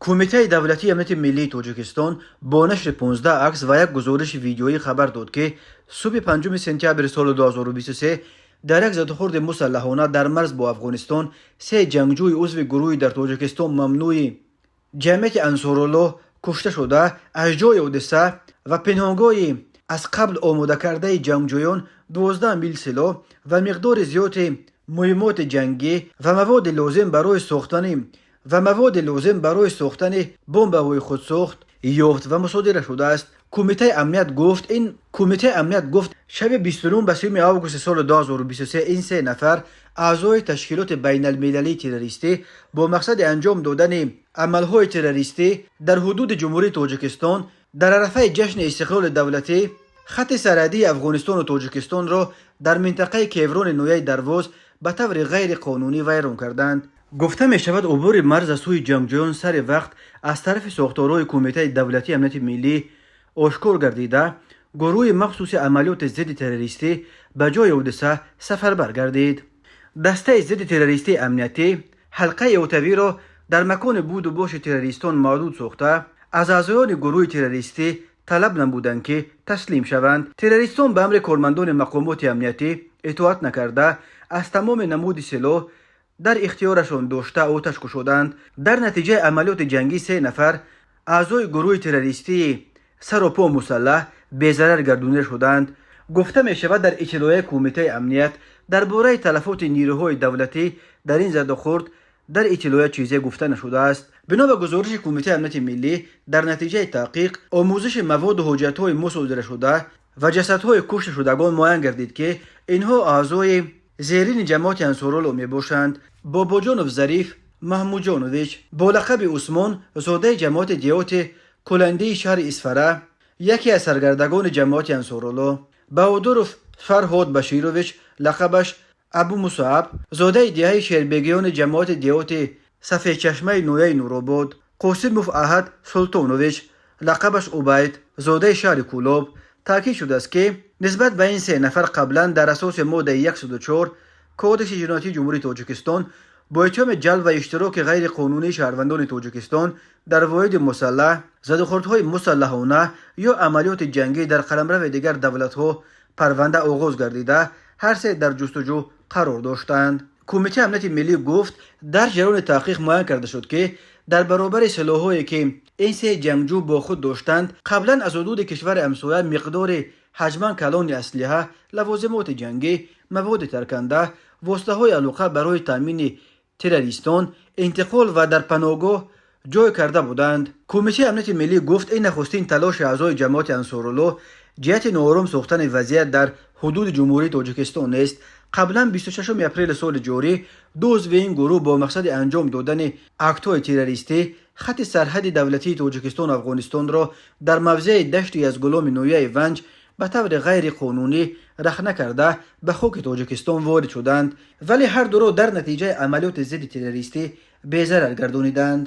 Кумитаи давлатии амнияти миллии Тоҷикистон бо нашри 15 акс ва як гузориши видеоӣ хабар дод, ки субҳи 5 сентябри соли 2023 дар як задухӯрди мусаллаҳона дар марз бо Афғонистон се ҷангҷӯи узви гурӯҳи дар Тоҷикистон мамнӯи ҷамъияти Ансоруллоҳ кушта шуда, аз ҷои ҳодиса ва пинҳонгоҳи аз қабл омодакардаи ҷангҷӯён 12 мил силоҳ ва миқдори зиёди муҳиммоти ҷангӣ ва маводи лозим барои сохтани бомбаҳои худсохт ёфт ва мусодира шудааст. Кумитаи амният гуфт, шаби 29 ба 30 августи соли 2023 ин се нафар аъзои ташкилоти байналмилалии террористӣ бо мақсади анҷом додани амалҳои террористӣ дар ҳудуди Ҷумҳурии Тоҷикистон дар арафаи ҷашни истиқлоли давлатӣ хатти сарҳадии Афғонистону Тоҷикистонро дар минтақаи Кеврони ноҳияи Дарвоз ба таври ғайриқонунӣ вайрон карданд. Гуфта мешавад, убури марз аз сӯи ҷангҷӯён сари вақт аз тарафи сохторҳои Кумитаи давлатии амнияти миллӣ ошкор гардида, гурӯҳи махсуси амалиёти зидди террористӣ ба ҷои ҳодиса сафарбар гардид. Дастаи зидди террористии амниятӣ ҳалқаи отавиро дар макони буду боши террористон маҳдуд сохта, аз аъзоёни гурӯҳи террористӣ талаб намуданд, ки таслим шаванд. Террористон ба амри кормандони мақомоти амниятӣ итоат накарда, аз тамоми намуди силоҳ дар ихтиёрашон дошта оташ кушоданд. Дар натиҷаи амалиёти ҷангӣ се нафар аъзои гурӯҳи террористии сару по мусаллаҳ безарар гардонида шуданд, гуфта мешавад дар иттилоияи Кумитаи амният. Дар бораи талафоти нерӯҳои давлатӣ дар ин задухӯрд дар иттилоия чизе гуфта нашудааст. Бино ба гузориши Кумитаи амнияти миллӣ, дар натиҷаи таҳқиқ, омӯзиши маводу ҳуҷҷатҳои мусодирашуда ва ҷасадҳои кушташудагон муайян гардид, ки инҳо аъзои зерини ҷамоати Ансорулло мебошанд: Бобоҷонов Зариф Маҳмудҷонович бо лақаби Усмон, зодаи ҷамоати деҳоти Куландии шаҳри Исфара, яке аз саргардагони ҷамоати Ансорулло, Баҳодуров Фарҳод Баширович, лақабаш Абу Мусааб, зодаи деҳаи Шербегиёни ҷамоати деҳоти Сафедчашмаи ноҳияи Нуробод, Қосимов Аҳад Султонович, лақабаш Убайд, зодаи шаҳри Кӯлоб. Таъкид шудааст, ки нисбат ба ин се нафар қаблан дар асоси моддаи 104 Кодекси ҷиноятии Ҷумҳурии Тоҷикистон бо иттиҳоми ҷалб ва иштироки ғайриқонунии шаҳрвандони Тоҷикистон дар воҳиди мусаллаҳ, задухӯрдҳои мусаллаҳона ё амалиёти ҷангӣ дар қаламрави дигар давлатҳо парванда оғоз гардида, ҳар се дар ҷустуҷӯ қарор доштанд. Кумитаи амнияти миллӣ гуфт, дар ҷараёни таҳқиқ муайян карда шуд, ки дар баробари силоҳҳое, ки ин се ҷангҷӯ бо худ доштанд, қаблан аз ҳудуди кишвари ҳамсоя миқдори ҳаҷман калони аслиҳа, лавозимоти ҷангӣ, маводи тарканда, воситаҳои алоқа барои таъмини террористон интиқол ва дар паноҳгоҳ ҷой карда буданд. Кумитаи амнияти миллӣ гуфт, ин нахустин талоши аъзои ҷамоати Ансоруллоҳ ҷиҳати ноором сохтани вазъият дар ҳудуди Ҷумҳурии Тоҷикистон нест. Қаблан 26 апрели соли ҷорӣ ду узви ин гурӯҳ бо мақсади анҷом додани актҳои террористӣ хатти сарҳади давлатии Тоҷикистону Афғонистонро дар мавзеи дашти Язгуломи ноҳияи Ванҷ ба таври ғайриқонунӣ рахна карда, ба хоки Тоҷикистон ворид шуданд, вале ҳар дуро дар натиҷаи амалиёти зидди террористӣ безарар гардониданд.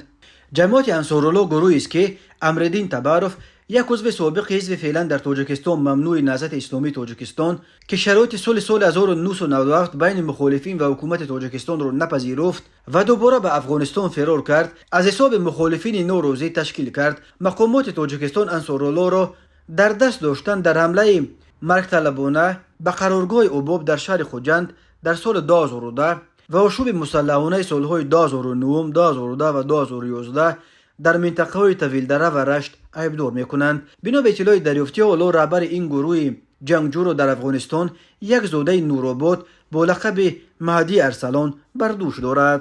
Ҷамоати Ансорулло гурӯҳест, ки Амриддин Табаров, як узви собиқи ҳизби феълан дар Тоҷикистон мамнӯи Наҳзати исломии Тоҷикистон, ки шароити сулҳи соли 1997 байни мухолифин ва ҳукумати Тоҷикистонро напазируфт ва дубора ба Афғонистон фирор кард, аз ҳисоби мухолифини норозӣ ташкил кард. Мақомоти Тоҷикистон Ансоруллоро дар даст доштан дар ҳамлаи маргталабона ба қароргоҳи УБОП дар шаҳри Хуҷанд дар соли 2010 ва ошӯби мусаллаҳонаи солҳои 2009, 2010 ва 2011 дар минтақаҳои Тавилдара ва Рашт айбдор мекунанд. Бино ба иттилои дарёфтӣ, ҳоло раҳбари ин гурӯҳи ҷангҷӯро дар Афғонистон як зодаи Нуробод бо лақаби Маҳдии Арсалон бар дӯш дорад.